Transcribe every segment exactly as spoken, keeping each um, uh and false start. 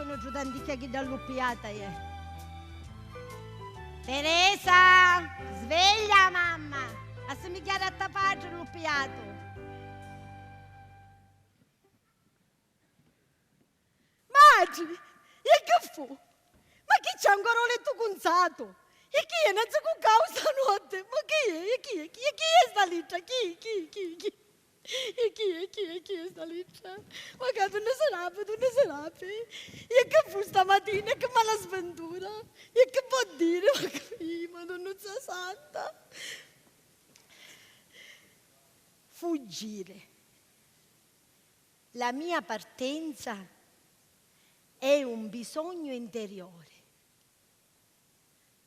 Nutru tanticchia chidda alluppiata è. Teresa, sveglia mamma! Assumigghiari a to patri alluppiatu! Matri! E chi fu? Ma chi c'è ancora u lettu cunzatu? E chi è? Nanzi cu causa notte? Ma chi è? E chi è? Chi è? Chi è sta littra? Chi? Chi? Chi? Chi? E chi è? Chi è? Chi è sta littra? Ma ca dunni sarapi? Dunni sarapi? E chi fu stamatina? E chi mala sventura? E chi vo diri? Ma chi? Madonna Santa! Fuggire. La mia partenza è un bisogno interiore.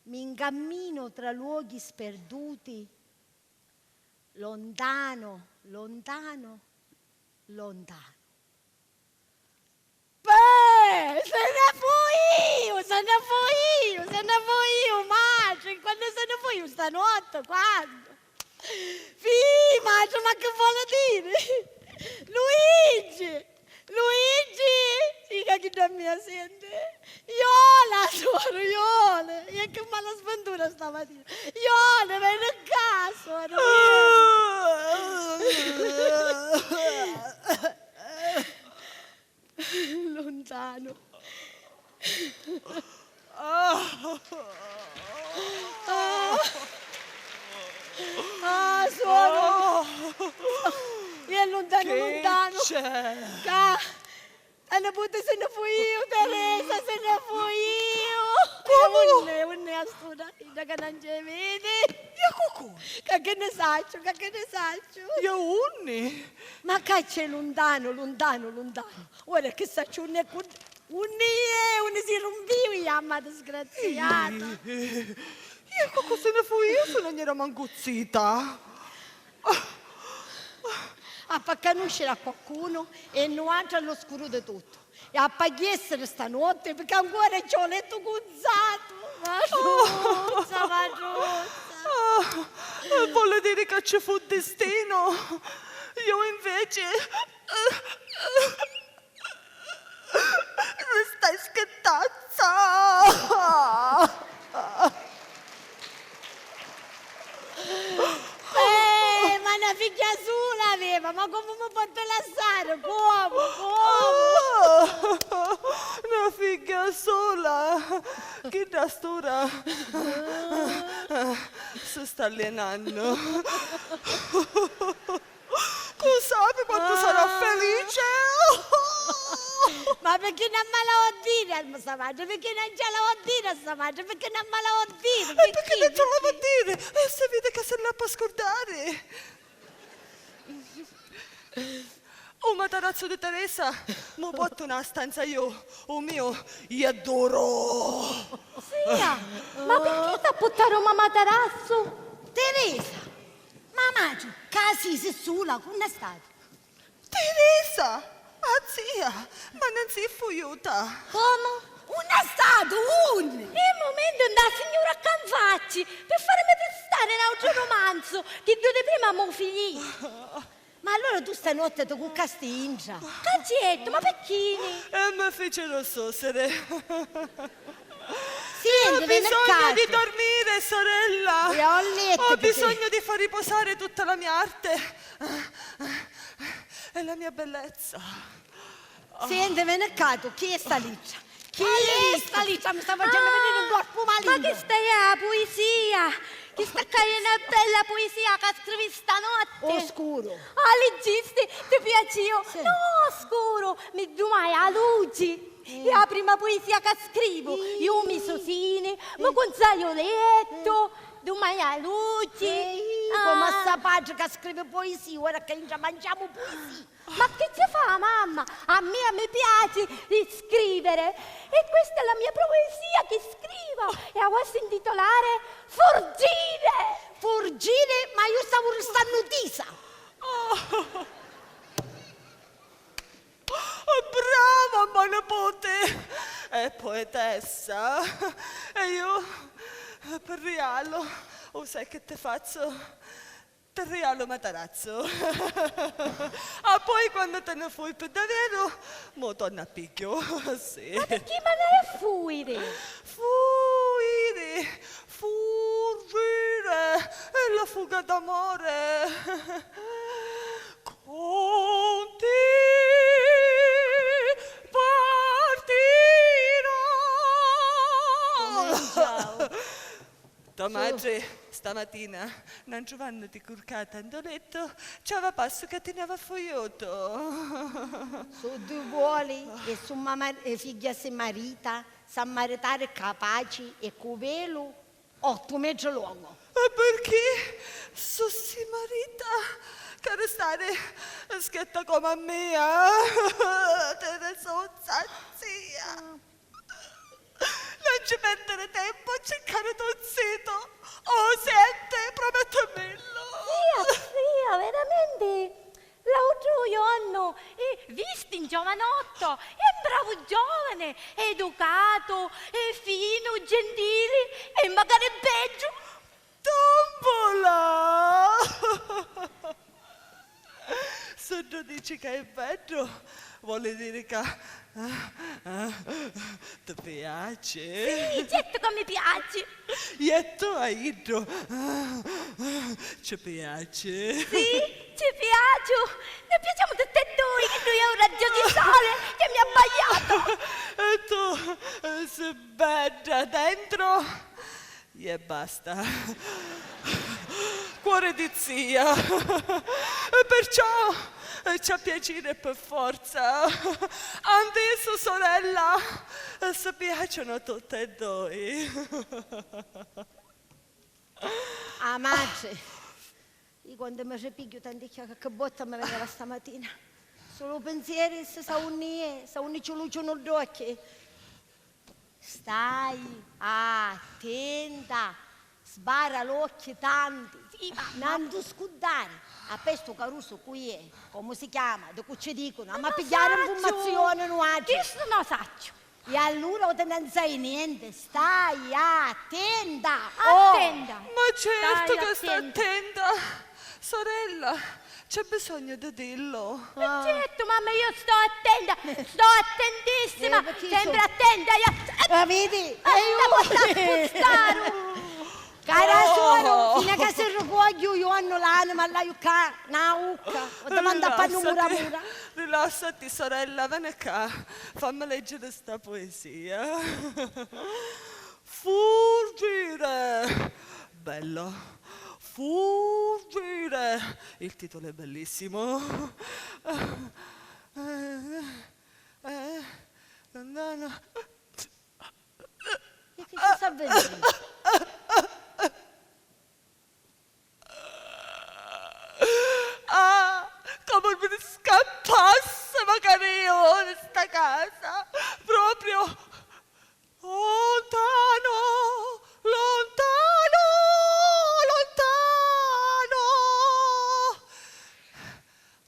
Mi incammino tra luoghi sperduti, lontano, lontano, lontano. Pè! Se ne fuiu, se ne fuiu, se ne fuiu, matri, quannu se ne fuiu stanotte, quannu? Fì, matri, ma chi voli diri? Luigi! Luigi! Sì, ca chi dormia, senti? Iola, suoru, Iola! E chi mala sventura stamatina! Iola, veni ccà, suoru! Lontano. Ah, ah, suoru. E lontano, lontano. Ca la niputi se ne fuiu, Teresa, se ne fuiu. Comu? E unni, unni a stura? Idda ca non ci vidi. E cu cu? Ca chi ni sacciu, ca chi ni sacciu. E unni? Ma ca c'è luntanu, luntanu, luntanu. Ora chi sacciu unni è cu-, unni è, unni si rumpiu, jamma disgraziata. E cu cu se ne fuiu, si non era mancu zita. Appi a canusciri a quaccunu e nuatri a lu scuru di tuttu. E appi a jessiri stanotti, picchì ancora c'è u lettu cunzatu. Madruzza, madruzza. Ah, e voli diri ca ci fu distinu? Iu inveci ristai schittazza! Eh, ma na figghia sula aveva, ma comu mi potti lassari? Comu? Comu? Ah, na figghia sula! Chidda stura si sta allienannu. Cu sapi quantu sarà felice! Ma picchì non mi la vo diri a sta matri? Picchì non ci la vo diri a sta matri? Picchì non mi la vo diri? E picchì non ci la vo diri? E si vidi ca si l'appi a scurdari! U matarazzu di Teresa mu portu nna stanza iu, u miu è duru! Zia, ma picchì t'ha puttari u me matarazzu? Teresa! Ma matri, ca si, si sula, cu n'è statu? Teresa! Ah, zia, ma non si fuiuta? Comu? Unn'è statu? Unni? È u mumentu nta signura Canfacci, pi farimi pristari n'autru rumanzu, chiddu di prima mu finì. Ma allura tu stanotti ti cuccasti intra? Ca certu, ma picchì? E mi ficiru susiri. Senti, ho bisogno di dormire, sorella. Ho bisogno di far riposare tutta la mia arte e la mia bellezza. Senti, veni ccà tu, chi è sta littra? Chi è sta littra? Mi sta facennu veniri un corpu malignu. Ma chista è la puisia! Chista ccà è na bella puisia ca scrivi stanotti! O scuru! A liggisti? Ti piaciu? Sì. No, scuru! Mi dumai a luci! È a prima puisia ca scrivu! Iu mi susini, mi cunzai u lettu, dumai a luci! Ehi, comu a sta patri ca scrivi puisia, ora ca intra manciamu puisia! Ma chi ci fa, mamma? A mia mi piaci di scrivere e questa è la mia poesia che scrivo e la voglio intitolare Furgire! Furgire? Ma iu stavu ristannu tisa! Oh, brava, mo niputi! È poetessa! E iu, per rialu, u sai che ti fazzu? Ti rialu matarazzu. Ah, poi quannu ti nni fui pi daveru, mo torna a pigghiu. Sì. Ma picchì m'haiu a fuiri? Fuiri, furrire, è la fuga d'amore. Con ti partirò. Cominciau. To matri, stamatina, non truvannuti curcata nto lettu, ci ava passu ca ti n'ava fuiutu. Su dui voli e su ma-, ma-, e figghia si marita, s'ha maritari capaci e cu velu ottu metri longu. E pirchì su si marita ca ristari schetta comu a mia, ti ne su zia. Non ci perdiri tempu a circari to zitu. Oh, senti, promettimillu. Zia, zia, veramenti l'autru jornu, eh, visti un giovanotto, è un bravu giovane, è educato, è finu, gentili e magari beddu. Tombola! Siddu dici ca è beddu, voli diri ca, ah, ah, ti piaci. Sì, certu ca mi piaci. Iettu a iddu ci piaci. Sì, ci piaciu. Ni piaciamu tutti e dui, chiddu è un raggio di sole che mi ha bagliato. E tu, eh, si bedda dentru. E basta. Cuori di zia. E perciò, eh, ci ha piaciri pi forza. Antisu, sorella, eh, si piaciunu tutti e dui. A matri. Io quantu mi ripigghiu tanticchia ca, ca botta mi veniva stamatina. Sulu pinsieru, sa unni è, sa unni ci luciunu dd'occhi. Stai attenta, sbarra l'occhi tanti. Sì, mamma. Nantu scuddari, a pestu carusu cui è, comu si chiama, di cu ci dicunu, amma pigghiari nfurmazioni nuatri. Chistu no sacciu. E allura o ti non sai niente, stai attenta! Oh! Attenta! Ma certu ca sta attenta, sorella, c'è bisogno di dirlo. Ma certu, mamma, io sto attenta, sto attentissima, sempre attenta, io... La vidi? Aiuto! Cara suoru, fino a ca si ricuogghiu io hannu l'anima, l'haiu ccà, na ucca, o ti manda a pannu mura mura. Rilassati, sorella, veni ccà, fammi leggere sta poesia. Fuggire! Bello. Fuggire! Il titolo è bellissimo. Eh, eh, lontano. E chi ci sta avvenennu? Ah, comu mi scappassi macari io di sta casa, proprio lontano, lontano, lontano.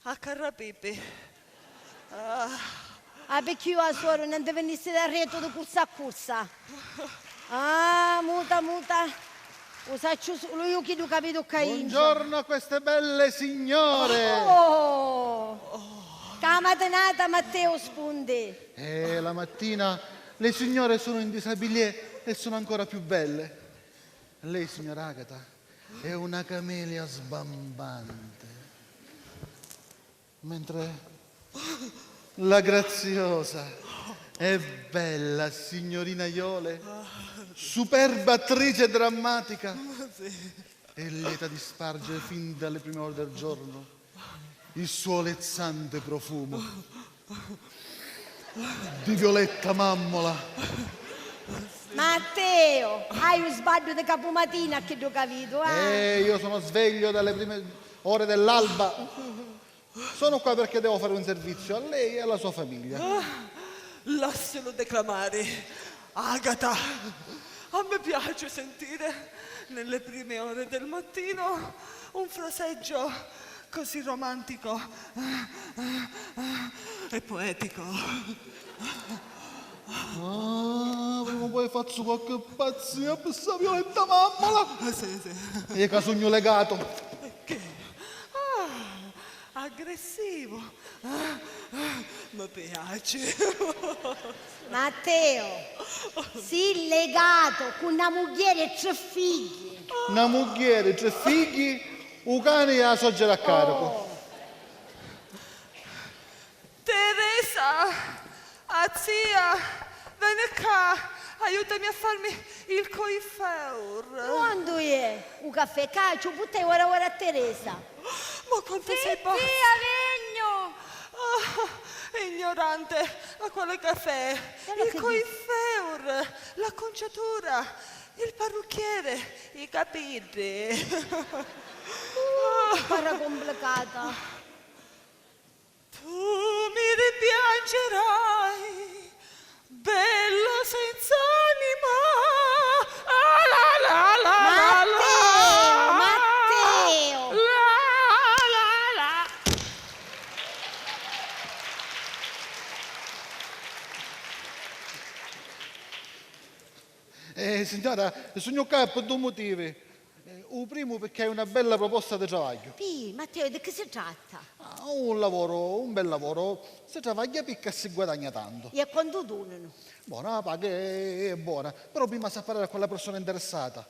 A carrapipi. Ah. Ah, picchì io a suoru non ti venissi d'arretu di cursa a cursa. Ah, muta, muta. U sacciu sulu io chiddu ca vidu ccà intra. Buongiorno a queste belle signore. Oh! Ca matinata Matteo spunti. Eh, la mattina le signore sono in disabillé e sono ancora più belle. Lei, signora Agata, è una camelia sbambante, mentre la graziosa e bella signorina Iole, superba attrice drammatica, è lieta di spargere fin dalle prime ore del giorno il suo olezzante profumo di Violetta Mammola. Matteo, hai un sbaddu di capumatina a chiddu ca vidu, ah! Eh, io sono sveglio dalle prime ore dell'alba. Sono qua perché devo fare un servizio a lei e alla sua famiglia. Ah, lassilu declamari, Agata. A me piace sentire nelle prime ore del mattino un fraseggio così romantico e poetico. Ah, prima o poi fazzu qualche pazzia pi sta Violetta Mammola. Eh, sì, sì. E ca sugnu legato. Che? aggressivu. Ah, ah, mi piaci. Matteo, si legato cu na mugghieri e tri figghi. Na mugghieri, tri figghi, u cani e a soggera a caricu. Oh. Teresa, a zia, veni ccà, aiutami a farmi il coiffeur. Quandu è u caffè? Ca ci u puttei ora ora a Teresa. Ma quantu sei bassa! Zia, vegnu! Ah, ignorante, ma quale caffè? Il coiffeur, l'acconciatura, il parrucchiere, i capiddi. Uh, parra complicata. Tu mi rimpiangerai, bella senz'anima. Ah, la, la, la, la, la. Matteo, Matteo. La, la, la. Eh, signora, sugnu ccà pi dui mutivi. Eh, u primu picchì haiu na bella proposta di travagghiu. Pi, Matteo, di chi si tratta? Ah, un lavoro, un bel lavoro. Si travagghia picca e si guadagna tantu. E quantu dunanu? Bona, la paga è, è bona, però prima s'ha parrari cu la persona interessata.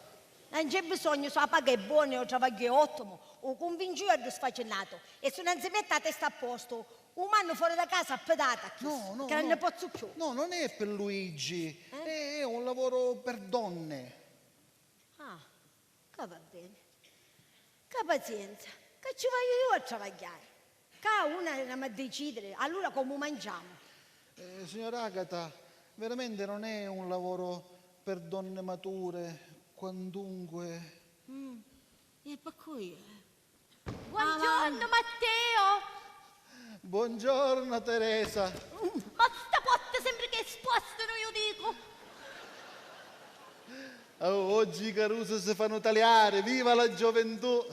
Non c'è bisognu, su la paga è bona e u travagghiu è ottimu, u cunvinciu a ddu sfacinatu e su non si metti a testa a postu, u mannu fora da casa a pedata, no, no, ca non ne pozzu cchiù. No, non è per Luigi, è, è un lavoro per donne. Ah. Ca va beni. Ca pazienza, ca ci vaiu iu a travagghiari. Ca una n'amu a decidiri, allura comu manciamu? Eh, signora Agata, veramente non è un lavoro per donne mature, quantunque. Mm. E picchì? Buongiorno, Matteo! Buongiorno, Teresa! Ma sta porta sempri ch'è spostanu, iu dicu! Oh, oggi i carusi si fanno taliare, viva la gioventù!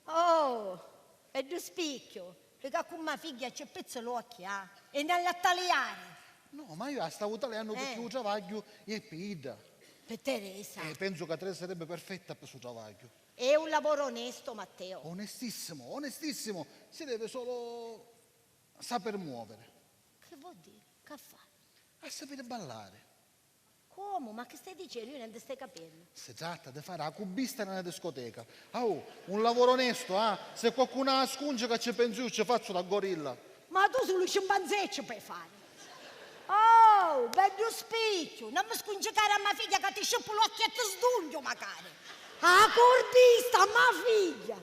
Oh, beddu spicchiu, picca cu ma figghia ci pizza l'occhi, ah, e non l'ha taliare! No, ma io la stavo taliando perché u travagghiu è pi idda. Pi Teresa? Eh, penso che Teresa sarebbe perfetta per sto travaglio. È un lavoro onesto, Matteo. Onestissimo, onestissimo. Si deve solo saper muovere. Che vuol dire? Che fa? A sapere ballare. Comu? Ma che stai dicendo? Io non ti stai capendo. Si tratta di fare la cubista nella discoteca. Ah, oh, un lavoro onesto, ah? Se qualcuno la scunge che ci penso io, ci faccio da gorilla. Ma tu sulu scimpanzé ci puoi fare. Oh, beddu spicchiu, non mi scuncicari a ma figghia ca ti scippu l'occhi e ti sdunghju macari. A curbista, a ma figghia!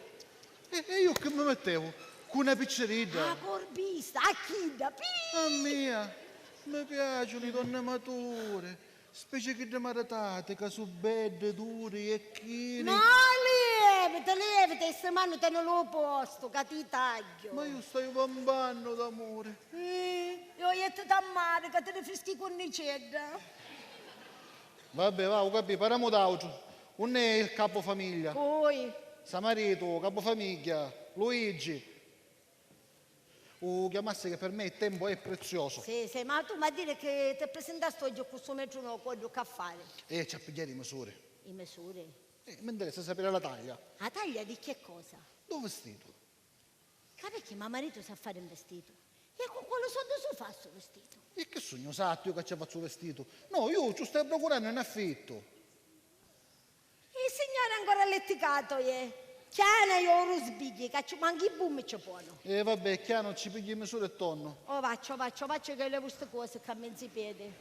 E, e io che mi mettevo? Cu na picceridda? A curbista, a chidda, pi! A mia, mi piacciono i donne mature, specie chidde maritati ca su bedde, duri e chini. No, lieviti, lieviti, e sti manu teni lu postu, ca ti tagghiu. Ma io staiu vampannu d'amore. Eh, io jettu a mari, ca ti rifrischi cu nicedda. Vabbè, va, u capì, paramu d'autru. Unn'è il capofamiglia? Cui? Samaritu, capofamigghia, Luigi. U chiamassi che per me il tempo è prezioso. Sì, sì, ma tu m'ha diri che ti presentasti oggi cu stu metru no, cu oggi c'ha fari. Eh, ci ha pigghiari i misuri. I misuri? Eh, mi interessa sapere la taglia. La taglia di che cosa? Dove vestito? Ca picchì ma maritu sa fari un vestitu? E cu quali soddi su fa stu vestitu? E che sugnu, satu io ca ci fazzu u vestitu? No, io ci u staiu procurannu in affittu. E signora ancora all'etticato, eh? Chiana io ora u sbigghi, ca ci manca i bummi ci ponu. E vabbè, chianu, ci pigghi misura e tonnu. O vaccio, vaccio, vaccio che levu sti cosi ca mi nzi pedi.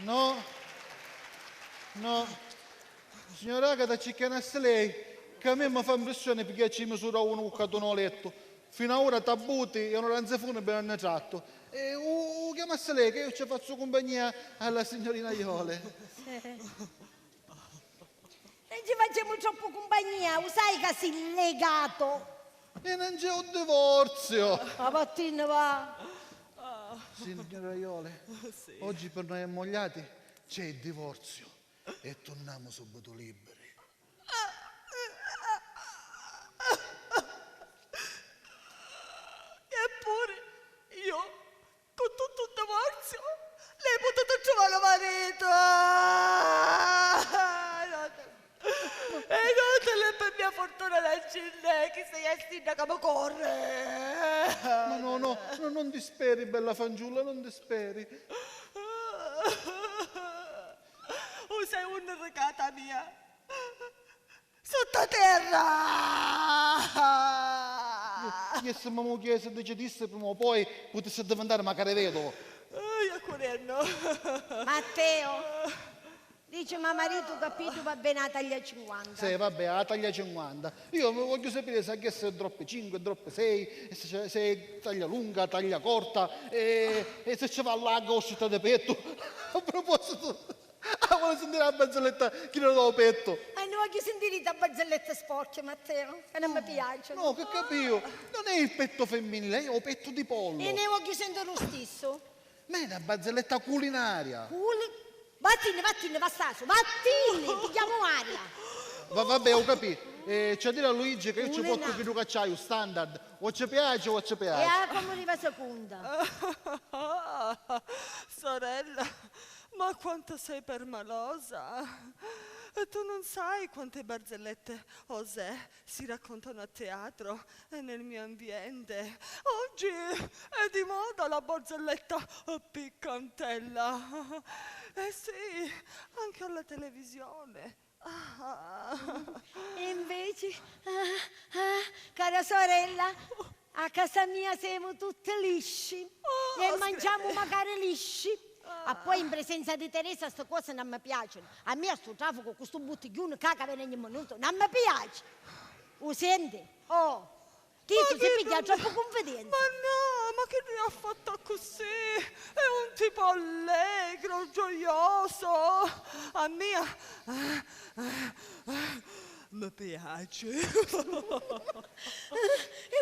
No, no. Signora Agata, ci chianassi lei, ca a me mi fa impressione pigghiacci misura a unu cu cadunu o lettu. Fino a ora tabuti e onoranze funebri non ne tratto. E u, u chiamassi lei, che io ci faccio compagnia alla signorina Iole. Non ci facemu troppu cumpagnia, u sai ca si legato. E non c'è un divorzio. Ma vattinni, va. Signora Iole, oggi per noi ammogliati c'è il divorzio e torniamo subito liberi. Eppure io, cu tuttu u divorzio, lei putiti truvà lu maritu! Ah, non Una lancillè, chi sei a sidda ca mi corri! Ma no, no, no, non disperi, bella fanciulla, non disperi. U sai unni ricata mia? Sutta terra! Jessimu a mugghieri, si dicidissi prima o poi putissi addivintari macari veduvu. Oi, a curennu. Matteo, dicimi a maritu ca pi iddu va beni a taglia cinquanta. Sì, vabbè, a taglia cinquanta. Io mi vogghiu sapiri se agghiu essiri droppi cinqui, droppi sei, e se, se è taglia lunga, taglia corta, e, e se ci va larga o stritta di pettu. A propositu, ah, voli sintiri a barzelletta chidda dô pettu? E non vogghiu sintiri dda barzelletta sporchia, Matteo, ca non mi piacciono. No, che capìu? Non è il petto femminile, è il petto di pollo. E ne vogghiu sentiri lu stissu. Ma è una barzelletta culinaria. Culi-, vattinni, vattinni, vassasu, vattinni, pigghiamu aria. Va, vabbè, ho capito. Eh, c'è da dire a Luigi che io ci porto quello che c'hai, standard. O ci piace o ci piace. E ah, come arriva seconda? Sorella, ma quanto sei permalosa! E tu non sai quante barzellette osè si raccontano a teatro e nel mio ambiente. Oggi è di moda la barzelletta piccantella. Eh sì, anche alla televisione. Ah. E invece, ah, ah, cara sorella, a casa mia semu tutti lisci. Oh, e mangiamu macari lisci. Ah. E poi in presenza di Teresa ste cose non mi piacciono. A mia stu traficu cu stu buttigghiuni ccà ca veni ogni minutu non mi piace. U senti? Oh, Titu si pigghia troppu cunfidenza. Ma no, ma chi ni ha fattu accussì? È un tipo allegro, gioioso. A mia, eh, eh, eh, mi piace. E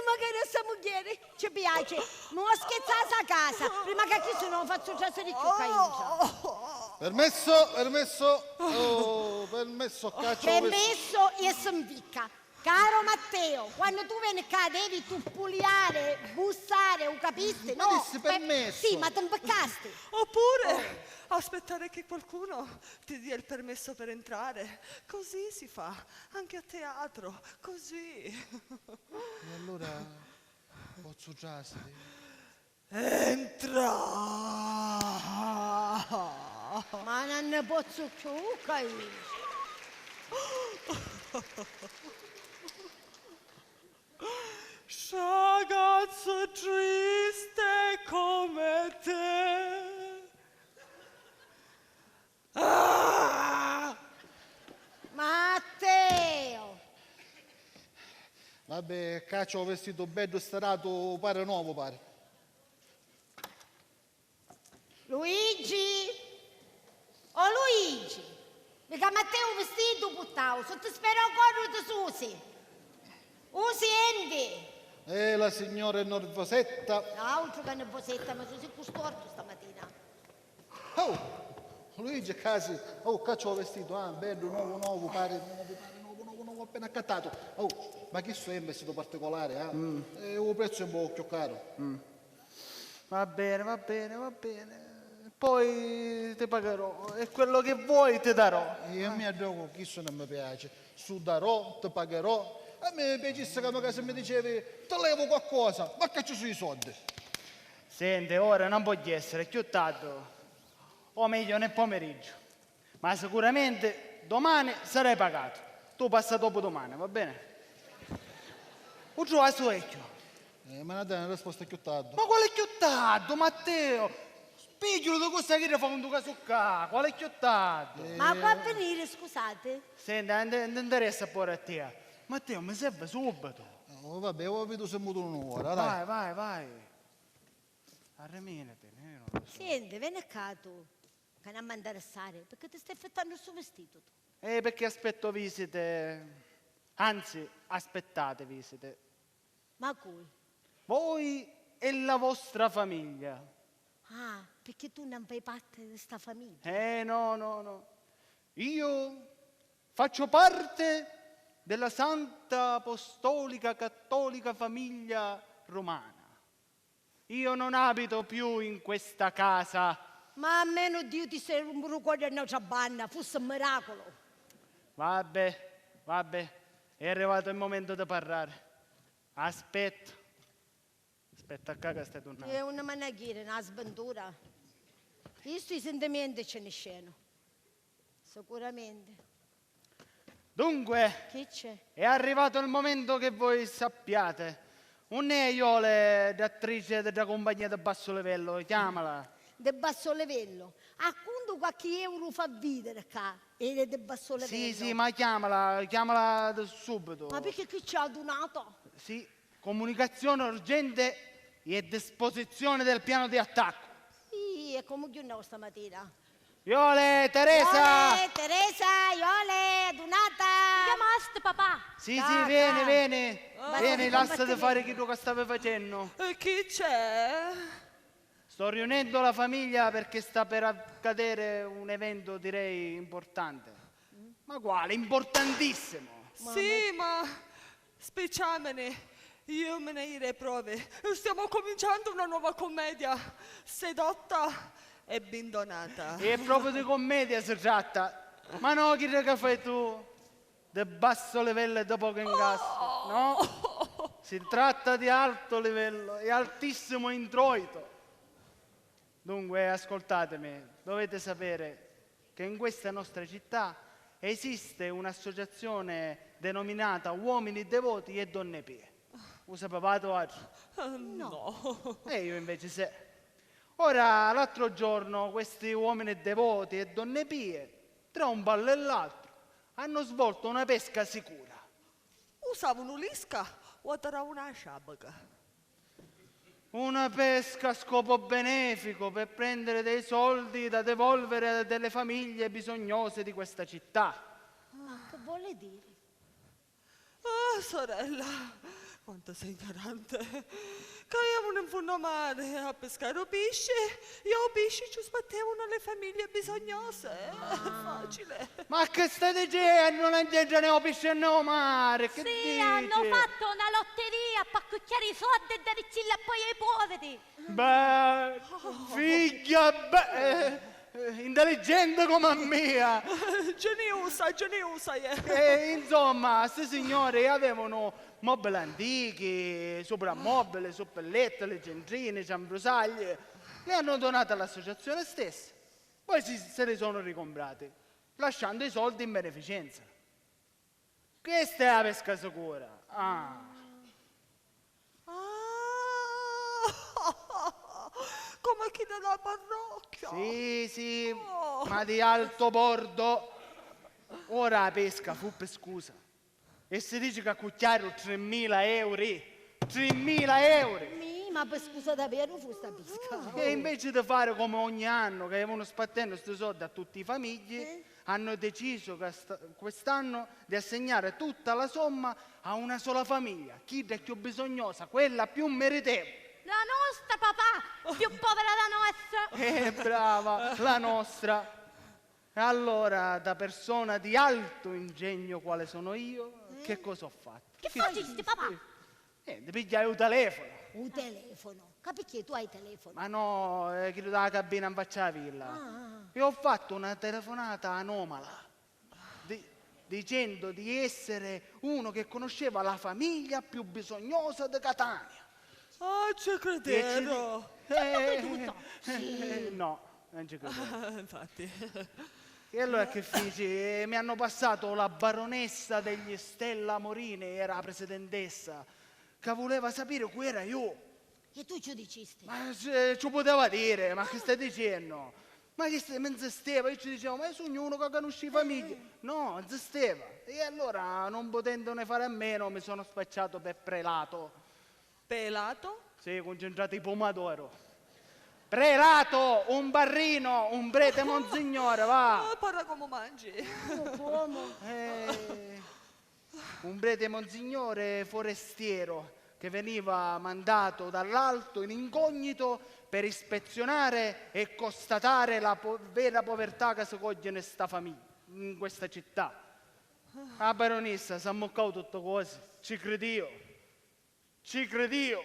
magari a sta mugghieri ci piace. Mo schezzasa a casa, prima ca chistu non lo fazzu trasiri cchiù ca intra. Permesso, permesso, oh, permesso, caccio. Permesso e si nficca. Caro Matteo, quannu tu veni ccà devi tuppuliari, bussari, u capisti? No, dissi permessu. Sì, ma ti mpiccasti. Oppure aspettare che qualcuno ti dia il permesso per entrare. Così si fa, anche a teatro, così. E allora pozzu trasiri? Entra! Ma non ne pozzu cchiù, ca io. Ragazzo triste come te. Ah! Matteo! Vabbè, ccà c'ho u vestitu beddu stiratu, pari novu, pari. Luigi! O Luigi! Micca Matteo u vestitu puttau, si ti spera u corru ti susi! U sienti! Eh, la signora è nervosetta. Autru ca nervosetta, ma susi cu stortu stamatina. Oh! Luigi, ccà si. Oh, ccà c'ho u vestitu, ah, beddu, novu, novu, pari novu, pari novu, novu, novu, appena accattatu. Oh, ma chistu è un vestitu particolari, ah? Mm. Eh, u prezzu è un pocu cchiù caru. Mm. Va bene, va bene, va bene. Poi ti pagherò, e quello che vuoi ti darò. E a mia, ddocu, chistu non mi piace. Su darò, ti pagherò. A me mi piacissi ca macari si mi dicevi, ti levu qualcosa, ma ccà ci su i soddi. Senti, ora non vogghiu essere cchiù tardi, o meglio nel pomeriggio, ma sicuramente domani sarai pagatu. Tu passa dopu dumani, va bene? U truvasti u vecchiu? Eh, ma na dai na risposta cchiù tardi. Ma quali cchiù tardi, Matteo? Spigghiulu di cosa chi fa un casu ccà, quali cchiù tardi? Eh. Ma cu a finiri, scusati? Senti, non ti interessa puru a tia. Matteo, mi serve subito. Oh, vabbè, o vidu se mu dunu un'ora, dai. Vai, vai, vai. Arriminati, io non lo so. Senti, veni ccà tu, ca n'amma interessari, perché ti stai affittannu stu vestito tu? Eh, perché aspetto visite, anzi, aspettate visite. Ma cui? Voi e la vostra famiglia. Ah, perché tu non fai parte di sta famiglia? Eh, no, no, no. Io faccio parte della Santa Apostolica Cattolica Famiglia Romana. Io non abito più in questa casa. Ma almenu Diu ti si rumpu lu cori a n'autra banna, fussi un miraculu. Vabbè, vabbè. È arrivato il momento di parlare. Aspetta. Aspetta, ccà ca stai turnannu. È una managhira, una sventura. Chistu i sentimenti ci niscenu. Sicuramenti. Dunque, chi c'è? È arrivato il momento che voi sappiate. Unn'è a Iole, d'attrice della compagnia di basso livello? Chiamala. Di basso livello? Accuntu qualche euro fa videre ccà, ed è di basso livello. Sì, sì, ma chiamala, chiamala subito. Ma perché chi c'è, adunata? Sì. Comunicazione urgente e disposizione del piano di attacco. Ih, e comu chiù no stamatina. Iole, Teresa! Iole, Teresa, Iole, adunata! Chiamasti, papà? Sì, sì, veni, veni. Veni, lassati fari chiddu ca stavi facennu. E chi c'è? Sto riunendo la famiglia perché sta per accadere un evento, direi, importante. Ma quale? Importantissimo! Sì, ma speciamene, io me ne irei prove. Stiamo cominciando una nuova commedia. Sedotta e bindonata. E proprio di commedia si tratta. Ma no, chidda ca fai tu, di basso livello e di poco incasso, no? Si tratta di alto livello e altissimo introito. Dunque, ascoltatemi, dovete sapere che in questa nostra città esiste un'associazione denominata Uomini Devoti e Donne Pie. U sapevate o altro? Eh, no. E io invece sì. Ora, l'altro giorno, questi uomini devoti e donne pie, tra un ballo e l'altro, hanno svolto una pesca sicura. Usavunu l'isca o attarravunu a sciabaca? Una pesca a scopo benefico per prendere dei soldi da devolvere a delle famiglie bisognose di questa città. Ma che vuole dire? Ah, sorella, quanto sei ignorante! Caiavunu in funnu mare a piscari u pisci e u pisci ci u spattevunu a le famiglie bisognose. Facile. Ma che stai dicennu? Non c'entra né u pisci né u mare. Che dici? Sì, hanno fatto una lotteria per accucchiare i soldi e daricilli a poi ai poveri. Beh, figghia, beh, eh, intelligente come a mia. Geniusa, geniusa, eh. E insomma, sti signori avevano mobili antichi, soprammobili, suppelletti, leggendrini, ciambrusagli. Li hanno donati all'associazione stessa. Poi si, se li sono ricomprati, lasciando i soldi in beneficenza. Questa è la pesca sicura. Ah. Ah! Come chidda della parrocchia! Sì, sì, ma di alto bordo. Ora la pesca fu piscusa. E si dice che accucchiaru trimila euri. Trimila euri! Mi, ma piscusa davveru fu sta pisca? E invece di fare come ogni anno, che avevano spattenno sti soldi a tutti i famigli, hanno deciso che sta-, quest'anno di assegnare tutta la somma a una sola famiglia, chidda chiù bisognosa, quella più meritevole. La nostra, papà! Più povera la nostra! Eh, brava, la nostra! E allora, da persona di alto ingegno quale sono io, che cosa ho fatto? Che facisti, papà? Niente, pigghiai u telefono. U telefono? Ca picchì tu hai telefono? Ma no, eh, chiddu dâ cabina nfaccia â villa. Ah, ah. E ho fatto una telefonata anomala, di-, dicendo di essere uno che conosceva la famiglia più bisognosa di Catania. Ah, ci credero! Ci hanno creduto? Sì. No, non ci credo. Infatti. E allora che fici? Eh, mi hanno passato la baronessa degli Stella Morini, era la presidentessa, che voleva sapere cu era io. E tu ci dicisti? Ma se ci poteva dire, ma che stai dicendo? Ma che stai, mi insisteva, io ci dicevo, ma io sogno uno che conosce i famiglie. No, insisteva. E allora, non potendone fare a meno, mi sono spacciato per prelato. Pelato? Sì, concentrato di pomodoro. Prelato, un barrino, un prete monsignore, va. Ah, parla come mangi. Come? Eh, un prete monsignore forestiero che veniva mandato dall'alto in incognito per ispezionare e constatare la po-, vera povertà che si coglie in sta famiglia, in questa città. A baronessa s'ammuccau tutte cose, ci credìu. Ci cridìu!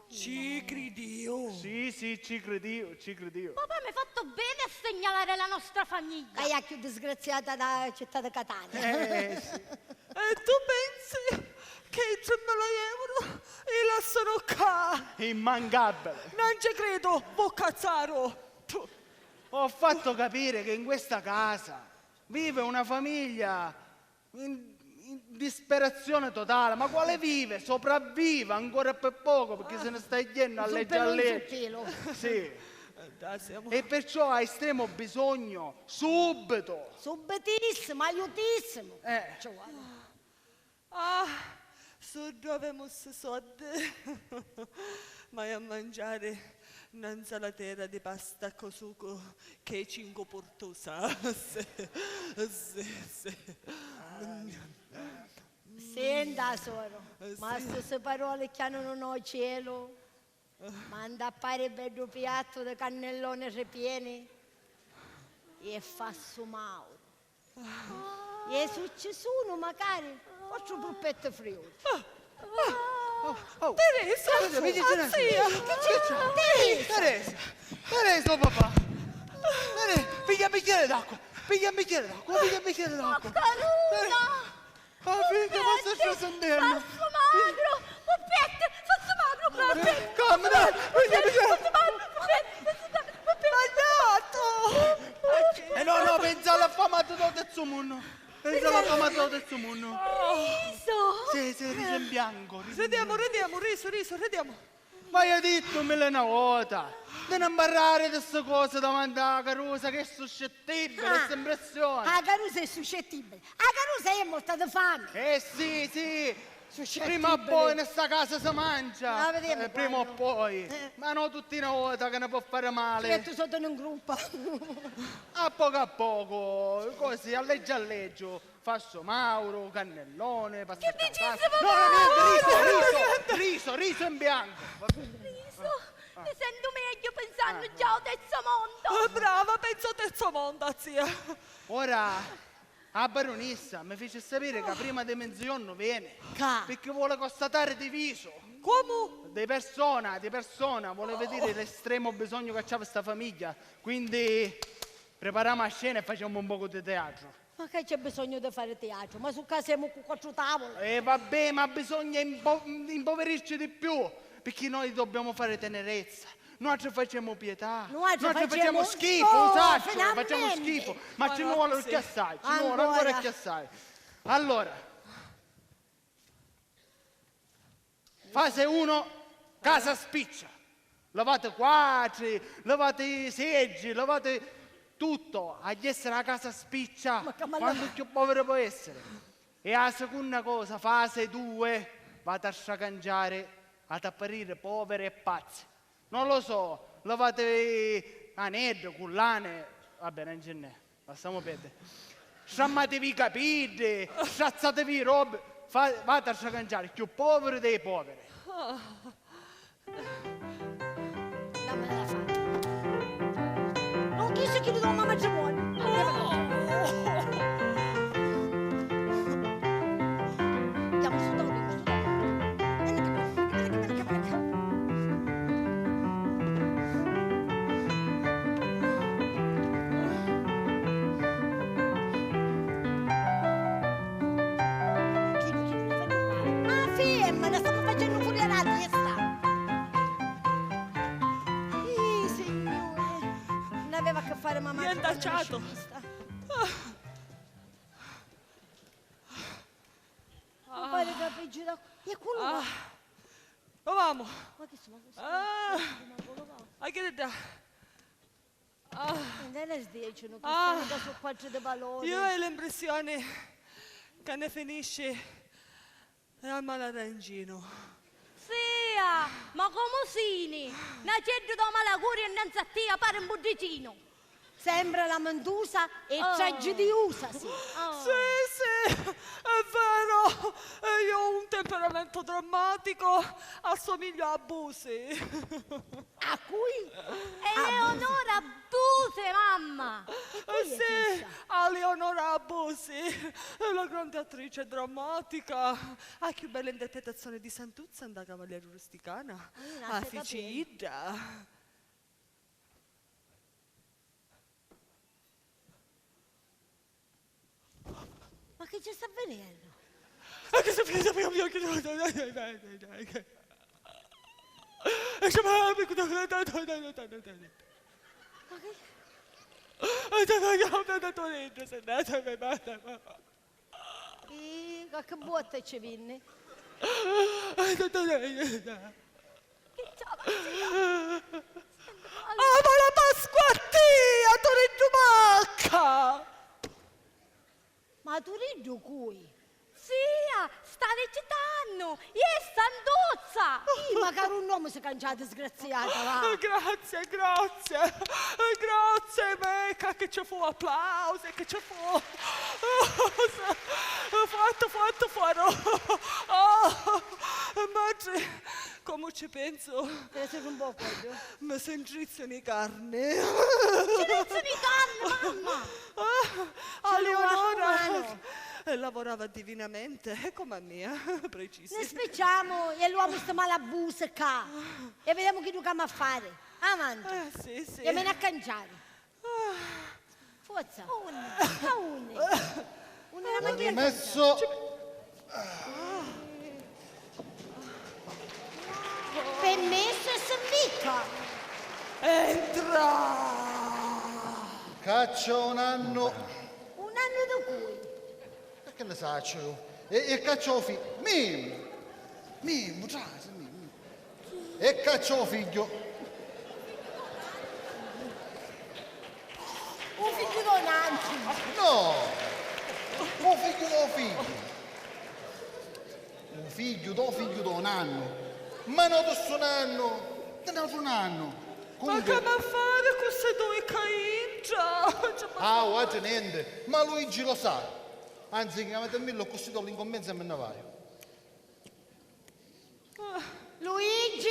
Ci cridìu! Sì, sì, ci cridìu, ci cridìu. Papà, m'hai fatto bene a segnalare la nostra famiglia. Ca è a chiù disgraziata dâ città di Catania. Eh, sì. E tu pensi che i trimila euro i lassanu ccà? Immancabile. Non ci credo, vucazzaru. Tu. Ho fatto capire che in questa casa vive una famiglia in, in disperazione totale. Ma quale vive? Sopravvive ancora per poco, perché se ne sta yendo a legge a legge. Sì. E perciò ha estremo bisogno, subito. Subitissimo, aiutissimo. Eh. Ci vuole. Ah, su dove musse sodde. Ma io a mangiare na nsalatera di pasta co sucu che cinco portosa. Sì, sì, sì. Senta, soro, ma sti paroli chianunu no cielo. Manda a fari beddu piattu di cannelloni ripieni e fa su Mauru. E su ci sunu macari quattru puppetti friuli. Oh, oh, Teresa, Teresa, zia, Teresa, Teresa, oh papà. Teresa, piglia un bicchiere d'acqua, piglia un bicchiere d'acqua, piglia un bicchiere d'acqua. Caruna! Ah, figghiu, ma sta scendennu! Sassu magru! Puppetti! Sassu magru proprio! Calma, dai! Puppetti! Sassu magru! Puppetti! Sassu magru! Puppetti! Sbagliato! Eh no, no, pensa all'affamatu dô terzu munnu! Pensa all'affamatu dô terzu munnu! Riso! Sì, sì, riso in bianco, riso in bianco. Ridiamo, ridiamo, riso, riso, ridiamo! V'haiu dittu milli e na vota di non parrari di sti cosi davanti a Carusa, che è suscettibile, ah, sta impressione. A Carusa è suscettibile. A Carusa è morta di fame. Eh sì, sì. Suscettibile. Prima o poi in sta casa si mangia. La vedemu. Eh, prima o poi. Eh. Ma no tutti na vota che ne può fare male. Certo, sotto in gruppo. A poco a poco, così, a legge a legge. Fa su Mauru, cannellone, pasta. Chi dicissimu? No, no, niente, riso, riso, riso, riso in bianco. Riso? Mi sentu megghiu pensannu già ô terzu mondu. Eh, brava, pensa ô terzu mondu, zia. Ora, a barunissa mi fici sapiri ca prima di menzionnu veni. Ca? Picchì vuole constatare di visu. Comu? Di persona, di persona, vuole vediri l'estremo bisognu ca c'havi sta famiglia. Quindi preparamu a scena e facemu un pocu di teatru. Ma ca c'è bisognu di fari teatru? Ma su ccà semu cu quattru tavuli. E vabbè, ma bisogna impo-, impoverirci di più, picchì noi dobbiamo fare tenerezza. Nuatri facemu pietà. Nuatri facemu schifo, oh, u sacciu, facemu schifo. Ma ci ne vuole cchiù assai, ci ne vuole ancora cchiù assai. Allora, fase uno, casa spiccia. Levati quatri, levati seggi, levati tuttu. Agghiu essiri a casa spiccia, quantu cchiù poviri pò essiri. E a secunna cosa, fase due, vati a stracangiari, vati a pariri poviri e pazzi. Non lo so, levati aneddi, cullani, vabbè, non ci nn'è. Lassamu perdiri. Strammativi i capiddi, strazzatevi i robbi, fa-, vati a stracangiari, cchiù poviru dei poviri. Dammela da fari. Non chi si chiudi donna matrimonio. Andiamo su da lì, su da lì. Vieni che, vieni che, vieni che, vieni che. Chiddu, chiddu, li fai furmari. Ah, femmina, stamu facennu furriari a testa. Ih, signuri, nn'aveva a che fari mamma. Niente, acciato. Mi pari ca peggiu da... E quello là. Provamu. Ma chi sono questi? Ah. Ma quello là. Ah, che da... Ah. Non è sdiecinu, ah, questi sono quattro di valore. Io ho l'impressione che ne finisce al malarangino. Zia, ma comu sini? N'aceddu dô malacuria innanzi a tia pari un buddichinu. Sembra lamentusa e tragidiusa, sì. Sì, sì, è vero. E io ho un temperamento drammatico, assomiglio a Busi. A cui? Eleonora Busi, mamma! E cui è chissa? Sì, a Leonora Busi, la grande attrice drammatica, a cchiù bella interpretazione di Santuzza nda Cavalieri Rusticana, a fici idda. Ma chi ci sta avvenennu? Anche se finisce prima mio che... Ih, qualche botta ci vinni. Chi c'è? Ah, ma la Pasqua a tia, Turiddu Macca! Ma Turiddu cui? Zia, sta ricitannu! Iè Santuzza! Ih, ma caru un omu si cancia a disgraziata, va! Grazie, grazie, grazie, meca che ci fu applausi, che ci fu... Fatto, fatto, farò! Oh, madre, come ci penso? Te la sei un po' coglio? Mi si ntrizzano i carni. Ci penso di carne, mamma! Ah, a Leonora! E lavorava divinamente, come a mia, precisi. Ni spicciamu e l'uomu sta male a busa ccà. E videmu chiddu c'amu a fari. Avanti. Eh, sì, sì. E me n'ha canciari. Forza. Unni? A unni? Unni la mangiata? Permesso. Permesso e se mica. Entra! Caccia un anno. Un anno di cui? E che ne saccio io? E, e caccia o fi... Mimmo! Mimmo, trasi, Mimmo. E caccia o figgio. Un figgio do nannu. No! O figgio do figgio. O figgio do figgio do nannu. Ma no tu sto nannu. Te n'altro nannu. Ma che m'ha fari cu sti dui ca intra? Ah, uatri nenti, ma Luigi lo sa. Anzi, chiamatemillo così do l'incombenza e me ne vaiu. Luigi!